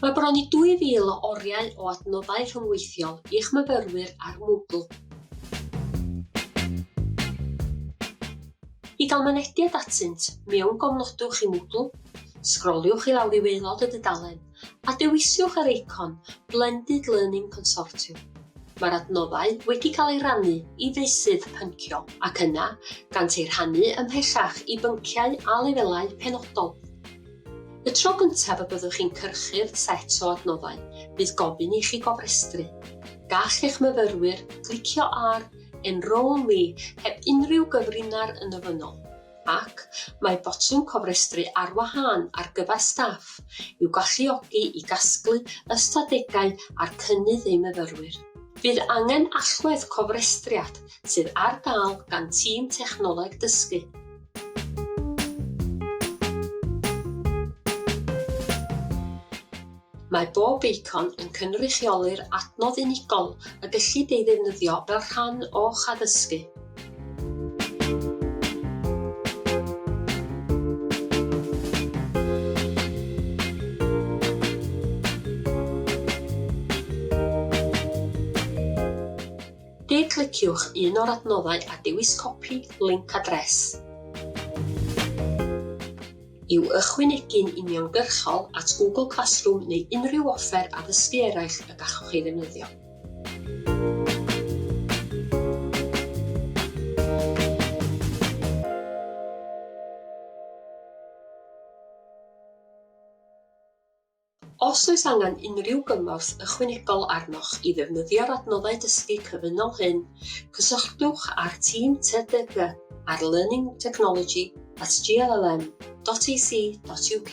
Mae bron i 2,000 o oriau o adnoddau rhyngweithiol i'ch myfyrwyr ar Moodle. I gael mynediad atynt, mewngofnodwch i Moodle, sgroliwch i lawr i waelod y dudalen, a dewisiwch yr eicon Blended Learning Consortium. Mae'r adnoddau wedi cael eu rhannu i feysydd pynciol ac yna gant eu rhannu ymhellach i bynciau a lefelau penodol. Y tro gyntaf y byddwch chi'n cyrchu'r set o adnoddau, bydd gofyn i chi gofrestru. Gall eich myfyrwyr glicio ar Enrol Me heb unrhyw gyfrinair yn ofynnol. Ac mae botwm cofrestru ar wahân ar gyfer staff i'w galluogi i gasglu ystadegau ar cynnydd eu myfyrwyr. Bydd angen allwedd cofrestriad sydd ar gael gan Tîm Technoleg Dysgu. Mae bob eicon yn cynrychioli'r adnodd unigol y gellid ei ddefnyddio fel rhan o'ch addysgu. De-cliciwch un o'r adnoddau a dewis Copi Link Address. I'w ychwanegu'n uniongyrchol at Google Classroom neu unrhyw offer addysgu eraill y gallwch ei ddefnyddio. Os oes angen unrhyw gymorth ychwanegol arnoch i ddefnyddio'r adnoddau dysgu cyfunol hyn, cysylltwch â'r tîm TDG ar learningtechnology at gllm dot ac dot uk.